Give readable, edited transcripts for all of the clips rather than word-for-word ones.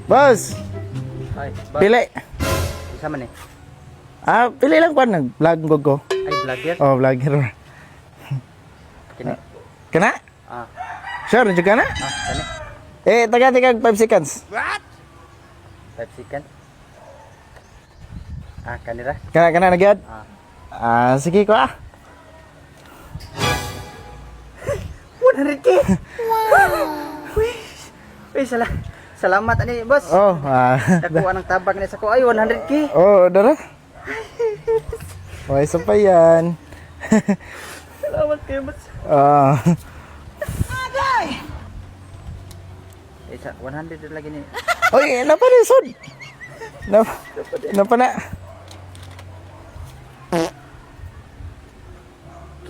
Boss, Ay, ba? pili. Isa man eh. Ah, pili lang kwan nag-vlog ko ko. Ay, vlogger. Oh, vlogger. Kini. Kana? Ah, Sure, nandiyan ka na? ah, kani. Eh, taga taga 5 seconds. 5 second. Ah, kanira. Kana kana na gyud? Ah. Ah, sige ko ah. 100K. Wow. Uy, salamat ani, boss. Oh, ah. Nakuha ng tabak ni sa ko. Ay, 100K. Oh, dara. Okay, isa pa yan. Salamat kayo, boss. Ah. Eh, sa 100 lagi ni. Oy, napa ni sud? Napa, napa na? K?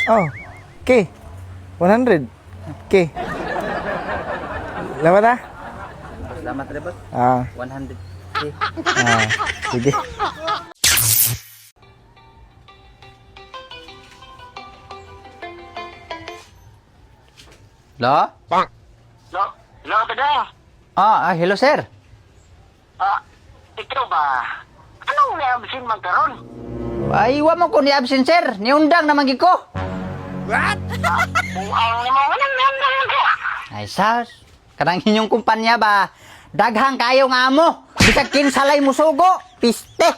Oh, K. 100. K. Lamat ah? Salamat rin, boss. Ah, 100K. ah, sige. Lo? Lo, lo, taga. Ah, ah, hello sir. Ah, ikaw ba? Anong niabsin man karon? Ay, wa mo ko ni absent sir. Niundang naman gid ko. Buang ni mo, anong niundang man ka? Ay, sas. Kanang inyong kumpanya ba? Daghang kayo nga amo. Bisag kinsalay musugo. Piste.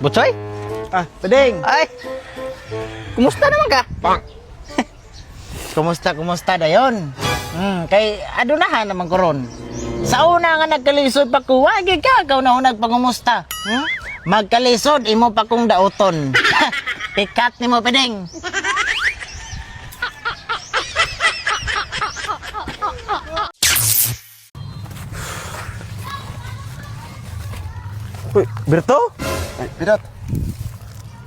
Butsoy? Ah, pedeng. Ay! Kumusta naman ka? Kumusta, kumusta dayon? Kay adunahan naman ko ron. Sa una nga nagkalisod pa ko, wagi ka, ikaw na unag pangumusta. Hmm? Magkalisod, imo pa kong dauton. Pikat nimo pedeng. Uy, Berto? Ay, Pidot.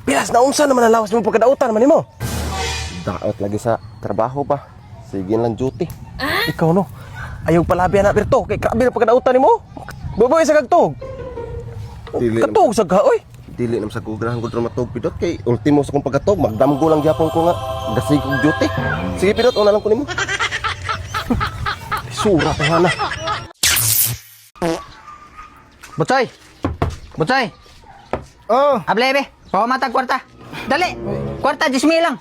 Pilas na unsa naman ang lawas mo pagkadautan man nimo. Daot lagi sa trabaho ba? Sige lang duty. Ikaw no. Ayaw palabi na Berto kay grabe na pagkadautan nimo. Buboy sa kagtog. Dili Katog sa ka oy. Dili nam sa kugrahan ko matog Pidot kay ultimo sa kong pagkatog magdamgo lang gyapon ko nga gasig og duty. Sige Pidot, una lang ko nimo. Sura ko hana. Butsoy! Butsoy! Oh, Able, be. Pahumatag kwarta. Dali! Kwarta, 10,000 lang.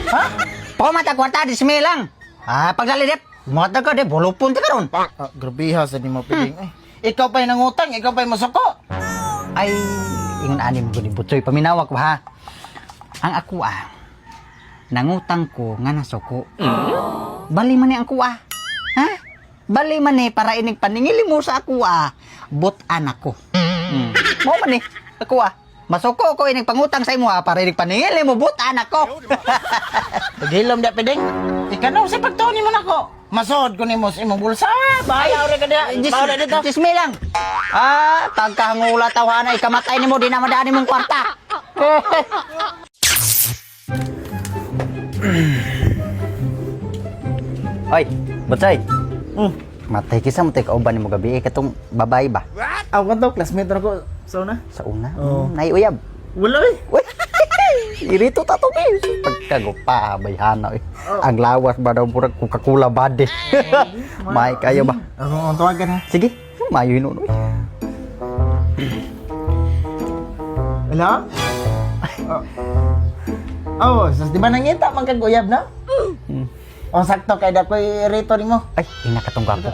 Ha? Pahumatag kwarta, 10,000 lang. Ah, pagdali, dep. Matag ka, dep. Hulupon ka karon. ah, grabe ha sa nimo pedeng. Ay, ikaw pa'y nangutang, ikaw pa'y masuko. Ay, ingon ani mo gud ni Butsoy. Paminawa ko, ha? Ang ako, ah. Nangutang ko nga nasuko. Bali man ni ang kuha. Ha? Bali man ni para inig paningili mo sa ako, ah. Butan ako. Mm. Mo man ni ako, ah. Masuko ko inig pangutang sa imo, ah, para inig paningili mo butan ako. Paghilom da pedeng. Ikaw na sa pagtuon nimo nako. Masod ko nimo sa imong bulsa. Bahala ora ka diha. Bahala dito. Chisme lang. Ah, tagkahangula tawhana ikamatay nimo di na madani mong kwarta. Oy, Butsoy. Matay kisa mo tay kauban nimo gabi eh, katong babae ba? Aw kanto classmate ra ko sa una. Sa una. Oo. Naiuyab. Wala eh. Uy. Irito ta to eh. Pagkagupa bayhana eh. Ang lawas ba daw murag Coca-Cola body. May kayo ba? Ako ang tawagan ha. Sige, mayo hinunoy. Hello? Oh. Oh, sus, di ba nangita man kag uyab na? Oh, sakto kay dakoy rito nimo. Ay, ina katong gwapo.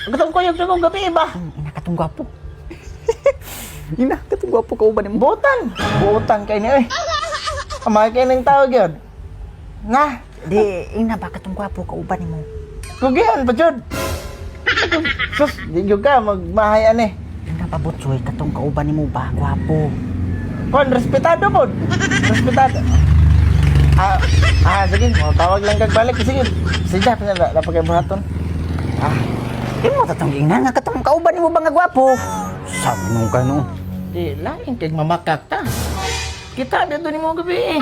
Gutom ko yung kong gabi ba? Ina katong gwapo. Ina katong gwapo ka uban nimo. Butan. Butan kay ni oy. Amay kay ning tao gyud. Na, Di ina ba katong gwapo ka uban nimo? kugihan pa jud. Sus, di gyud ka magmahay ani. Ina ba Butsoy katong kauban nimo ba gwapo? Kon respetado pod. Respetado. Ah, ah sige, mo tawag lang kag balik sige. Sige, na na kay buhaton. Ah, Di mo tatong ina nga katong kauban nimo ba nga gwapo? Sa nung ka no. di lain kay mamakak ta. Kita dito nimo gabi eh.